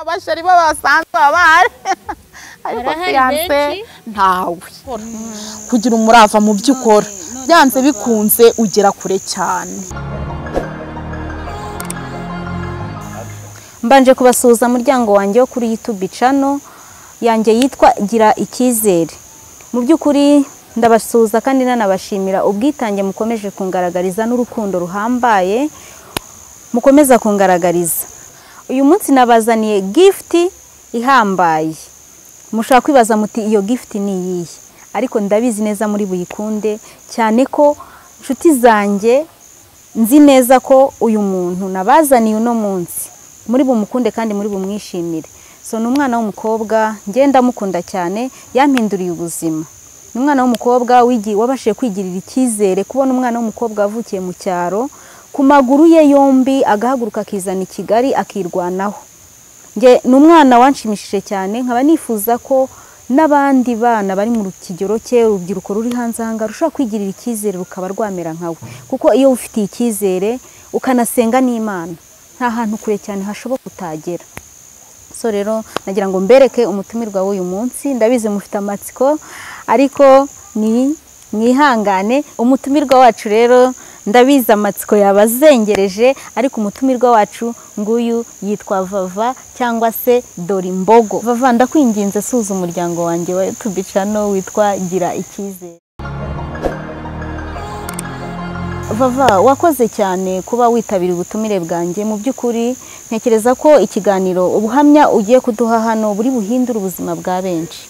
Abashari babasanzwe abahari ariko fiancé ntawe. Kugira umurava mu byo ukora byanze bikunze ugera kure cyane. Mbanje kubasuhuza muryango wanjye wo kuri YouTube channel yanjye yitwa Gira Icyizere. Mu by'ukuri ndabasuhuza kandi nanabashimira ubwitange mukomeje kungaragariza n'urukundo ruhambaye mukomeza kungaragariza. Uyu munsi nabazaniye gift ihambaye. Mushaka kwibaza muti iyo gift ni iyihe? Ariko ndabizi neza muri buyikunde cyane ko nshuti zanjye nzi neza ko uyu muntu nabazaniye uno munsi muri bumukunde kandi muri bumwishimire. So ni umwana w'umukobwa ngenda mukunda cyane, yampinduriye ubuzima. Ni umwana w'umukobwa wabashije kwigirira icyizere, kubona umwana w'umukobwa wavukiye mu cyaro ku maguru ye yombi agahaguruka akizana i Kigali akirwanaho. Nge ni umwana wanshimishije cyane, nkaba nifuza ko n'abandi bana bari mu kigero cye, urubyiruko ruri hanze aha rushobora kwigirira icyizere rukaba rwamera nkawe, kuko iyo ufitiye icyizere ukanasenga n'Imana nta hantu kure cyane hashoboka utagera. So rero nagira ngo mbereke umutumirwa w'uyu munsi, ndabizi mufite amatsiko ariko ni mwihangane. Umutumirwa wacu rero ndabizi amatsiko yabazengereje, ariko umutumirwa wacu nguyu yitwa Vava cyangwa se Dorimbogo. Vava, ndakwinginze suza umuryango wanjye wa YouTube channel witwa Gira Icyizere. Vava, wakoze cyane kuba witabira ubutumire bwanjye. Mu by'ukuri ntekereza ko ikiganiro ubuhamya ugiye kuduha hano buri buhindura ubuzima bwa benshi,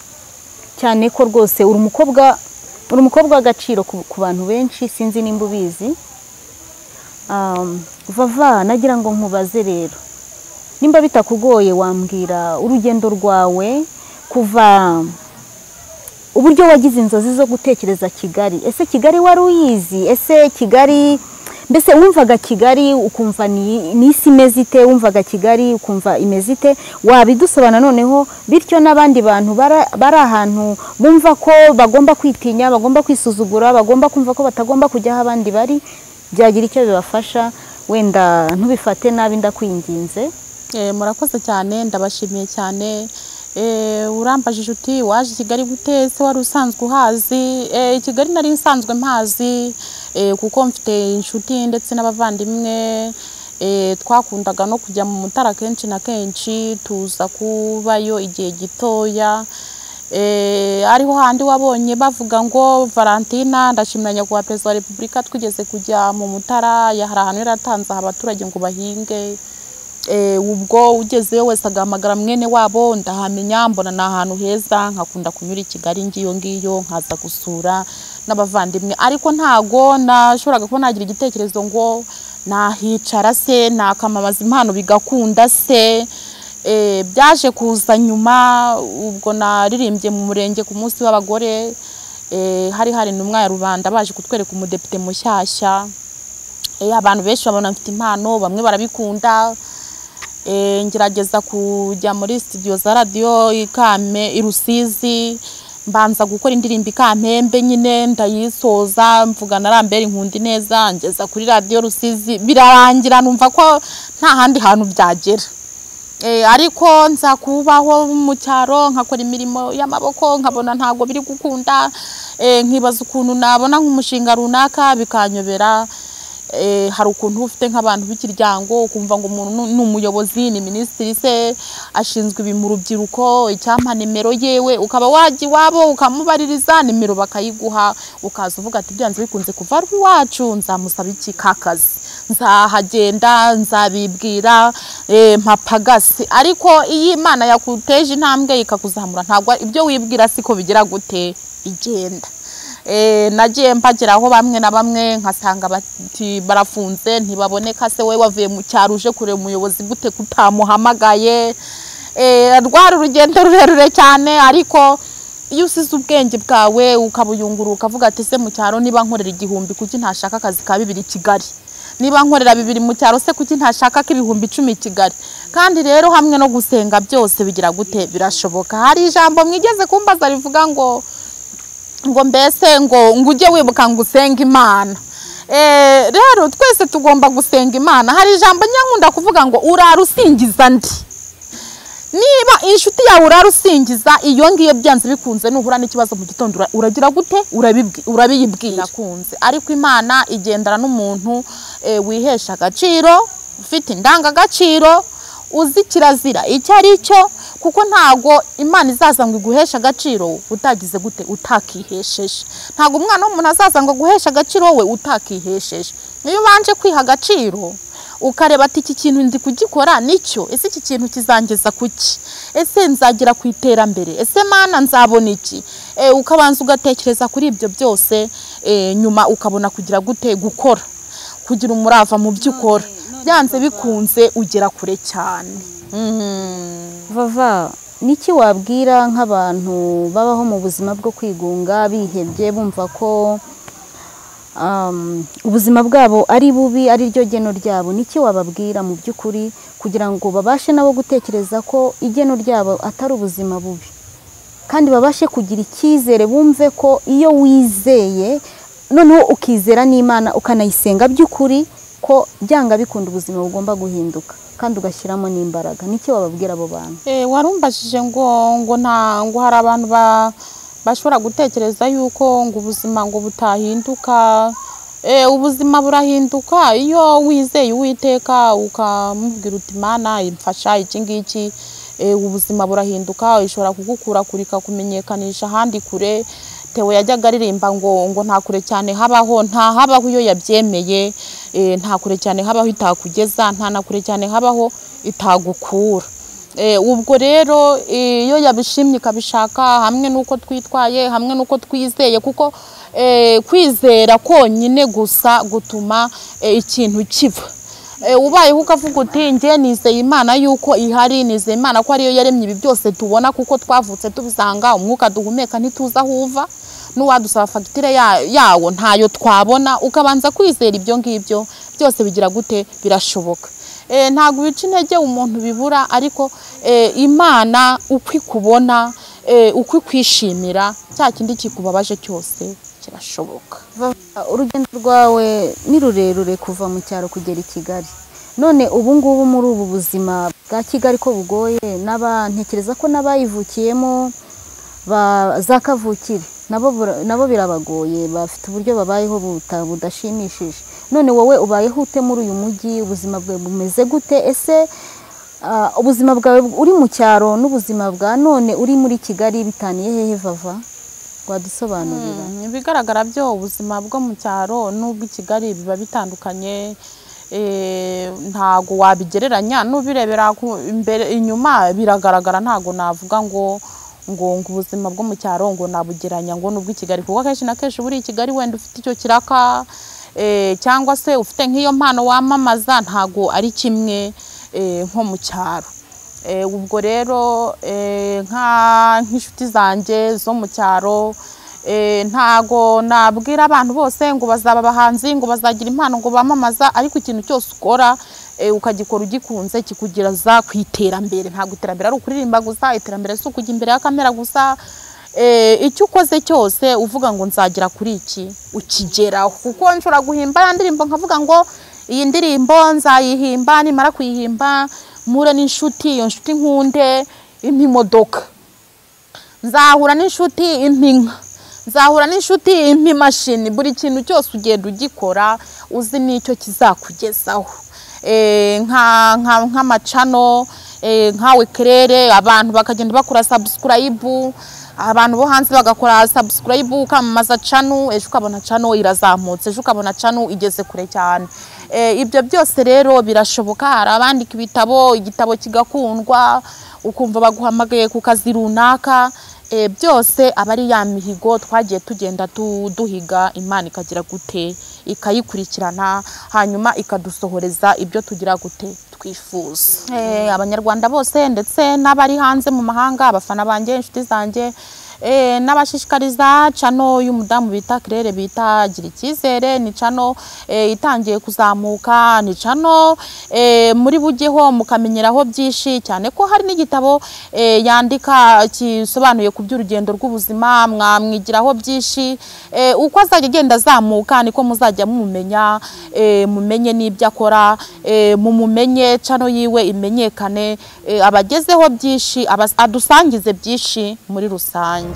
cyane ko rwose uri umukobwa w'agaciro ku bantu benshi, sinzi nimba ubizi. Vava, nagira ngo nkubaze rero nimba bitakugoye wambwira urugendo rwawe kuva uburyo wagize inzozi zo gutekereza Kigali. Ese Kigali wari uyizi? Ese Kigali mbese wumvaga Kigali ukumva ni isi imeze ite? Wumvaga Kigali ukumva imeze ite? Wabidusobana noneho bityo n'abandi bantu bari ahantu bumva ko bagomba kwitinya, bagomba kwisuzugura, bagomba kumva ko batagomba kujya aho abandi bari, byagira icyo bibafasha. Wenda ntubifate nabi, ndakwinginze. Murakoze cyane, ndabashimiye cyane. Urambajije uti waje Kigali gute? Se wari usanzwe uhazi? Kigali nari nsanzwe mpazi, kuko mfite inshuti ndetse n'abavandimwe, twakundaga no kujya mu Mutara kenshi na kenshi, tuza kubayo igihe gitoya. Ariho handi wabonye bavuga ngo Valentina, ndashimira nyakubahwa Perezida wa Repubulika, twigeze kujya mu Mutara, hari ahantu yaratanze abaturage ngo bahinge. Ubwo ugezeyo wese agahamagara mwene wabo, ndahamenya mbona ni ahantu heza, nkakunda kunyura i Kigali ngiyo ngiyo nkaza gusura n'abavandimwe. Ariko ntago nashoboraga kuba nagira igitekerezo ngo nahicara se nakamamaza impano bigakunda se. Byaje kuza nyuma ubwo naririmbye mu murenge ku munsi w'abagore, hari intumwa ya rubanda baje kutwereka umudepite mushyashya. Abantu benshi babona mfite impano, bamwe barabikunda. Ngerageza kujya muri studio za radio Ikame i Rusizi, mbanza gukora indirimbo Ikampembe nyine ndayisoza, mvuga narambere inkundi neza, ngeza kuri radio Rusizi birarangira, numva ko nta handi hantu byagera. Ariko nza kubaho mu cyaro nkakora imirimo y'amaboko nkabona ntago biri gukunda, nkibaza ukuntu nabona nk'umushinga runaka bikanyobera. Hari ukuntu ufite nk'abantu b'ikiryango ukumva ngo umuntu ni umuyobozi, ni minisitiri se ashinzwe ibi mu rubyiruko, icyampa nimero yewe, ukaba wajya iwabo ukamubaririza nimero bakayiguha, ukaza uvuga ati byanze bikunze kuva ari iwacu nzamusaba iki kakazi, nzahagenda nzabibwira, mpapagase. Ariko iyo Imana yakuteje intambwe ikakuzamura ntabwo ibyo wibwira siko bigira gute bigenda. Nagiye mbageraho bamwe na bamwe nkasanga bati barafunze ntibaboneka, se we wavuye mu cyaro uje kureba umuyobozi gute kutamuhamagaye? Rwari urugendo rurerure cyane, ariko iyo usize ubwenge bwawe ukabuyungura ukavuga ati se mu cyaro niba nkorera 1000 kuki ntashaka akazi ka 2 i Kigali, niba nkorera 2 mu cyaro se kuki ntashaka ko 10,000 i Kigali? Kandi rero hamwe no gusenga byose bigira gute birashoboka. Hari ijambo mwigeze kumbaza rivuga ngo mbese ngo ujye wibuka ngo usenge Imana. Rero twese tugomba gusenga Imana. Hari ijambo nyankunda kuvuga ngo urara usingiza ndi. Niba inshuti yawe urarusingiza iyo ngiyo byanze bikunze nuhura n'ikibazo mu gitondo uragira gute? Urabiyibwira. Kunze. Ariko Imana igendana n'umuntu wihesha agaciro, ufite indangagaciro, uzi kirazira icyo ari cyo, kuko ntago Imana izaza ngo iguheshe agaciro utagize gute, utakihesheje. Ntago umwana w'umuntu azaza ngo aguheshe agaciro we utakihesheje. Niyo ubanje kwiha agaciro ukareba ati iki kintu ndi kugikora nicyo, ese iki kintu kizangeza kuki, ese nzagera ku iterambere, ese Mana nzabona iki? Ukabanza ugatekereza kuri ibyo byose, nyuma ukabona kugira gute, gukora, kugira umurava mu byo ukora, byanze bikunze ugera kure cyane. Vava, niki wabwira nk'abantu babaho mu buzima bwo kwigunga, bihebye, bumva ko ubuzima bwabo ari bubi, ari ryo geno ryabo? Niki wababwira mu by'ukuri kugira ngo babashe nabo gutekereza ko igeno ryabo atari ubuzima bubi, kandi babashe kugira icyizere, bumve ko iyo wizeye noneho ukizera n'Imana ukanayisenga by'ukuri ko byanga bikunda ubuzima bugomba guhinduka, kandi ugashyiramo n'imbaraga? Niki wababwira abo bantu? Warumbajije ngo ngo hari abantu bashobora gutekereza yuko ngo ubuzima ngo butahinduka. Ubuzima burahinduka iyo wizeye Uwiteka ukamubwira uti Mana imfasha iki ngiki. Ubuzima burahinduka, ishobora kugukura kurika kumenyekanisha ahandi kure. Tewe yajyaga aririmba ngo nta kure cyane habaho, nta habaho iyo yabyemeye, nta kure cyane habaho itakugeza, nta na kure cyane habaho itagukura. Ubwo rero iyo yabishimye ikabishaka, hamwe nuko twitwaye, hamwe nuko twizeye, kuko kwizera konyine gusa gutuma ikintu kiva. Ubayeho ukavuga uti nge nizeye Imana yuko ihari, nizeye Imana ko ariyo yaremye ibi byose tubona, kuko twavutse tubisanga, umwuka duhumeka ntituza aho uva, n'uwadusaba fagitire yawo ntayo twabona. Ukabanza kwizera ibyo ngibyo byose bigira gute, birashoboka. Ntabwo bica intege umuntu bibura, ariko Imana uko ikubona, uko ikwishimira, cya kindi kikubabaje cyose kirashoboka. Urugendo rwawe ni rurerure kuva mu cyaro kugera i Kigali. None ubu ngubu muri ubu buzima bwa Kigali ko bugoye, ntekereza ko n'abayivukiyemo za kavukire nabo birabagoye, bafite uburyo babayeho budashimishije. None wowe ubayeho ute muri uyu mujyi? Ubuzima bwawe bumeze gute? Ese ubuzima bwawe uri mu cyaro n'ubuzima bwa none uri muri Kigali bitaniye hehe Vava? Wadusobanurira. Ibigaragara byo ubuzima bwo mu cyaro n'ubw'i Kigali biba bitandukanye, ntago wabigereranya n'ubirebera imbere inyuma biragaragara. Ntago navuga ngo ubuzima bwo mu cyaro ngo nabugeranya ngo n'ubw'i Kigali, kuko kenshi na kenshi buri i Kigali wenda ufite icyo kiraka, cyangwa se ufite nk'iyo mpano wamamaza, ntago ari kimwe nko mu cyaro. Ubwo rero nk'inshuti zanjye zo mu cyaro, ntago nabwira abantu bose ngo bazaba abahanzi, ngo bazagira impano, ngo bamamaza, ariko ikintu cyose ukora ukagikora ugikunze kikugeza ku iterambere. Ntago iterambere ari ukuririmba gusa, iterambere si ukujya imbere ya kamera gusa. Icyo ukoze cyose uvuga ngo nzagera kuri iki, ukigeraho. Kuko nshobora guhimba ya ndirimbo nkavuga ngo iyi ndirimbo nzayihimba, nimara kuyihimba mpure n'inshuti, iyo nshuti nkunde impa imodoka, nzahura n'inshuti impa inka, nzahura n'inshuti impa imashini. Buri kintu cyose ugenda ugikora uzi n'icyo kizakugezaho. Nk'amacano, nkawe kerere, abantu bakagenda bakora subscribe, abantu bo hanze bagakora subscribe, ukamamaza channel, ejo ukabona channel irazamutse, ejo ukabona channel igeze kure cyane. Ibyo byose rero birashoboka. Hari abandika ibitabo, igitabo kigakundwa, ukumva baguhamagaye ku kazi runaka. Byose aba ari ya mihigo twagiye tugenda duhiga, Imana ikagira gute, ikayikurikirana, hanyuma ikadusohoreza ibyo tugira gute twifuza. Abanyarwanda bose ndetse n'abari hanze mu mahanga, abafana banjye, inshuti zanjye, N'abashishikariza channel y'umudamu bita Claire bita Gira Icyizere, ni channel itangiye kuzamuka, ni channel muri bujyeho mukamenyeraho byinshi, cyane ko hari n'igitabo yandika kisobanuye ku by'urugendo rw'ubuzima, mwamwigiraho byinshi. Uko azajya agenda azamuka niko muzajya mumumenya, mumenye n'ibyo akora, mumumenye, channel yiwe imenyekane, abagezeho byinshi, adusangize byinshi muri rusange.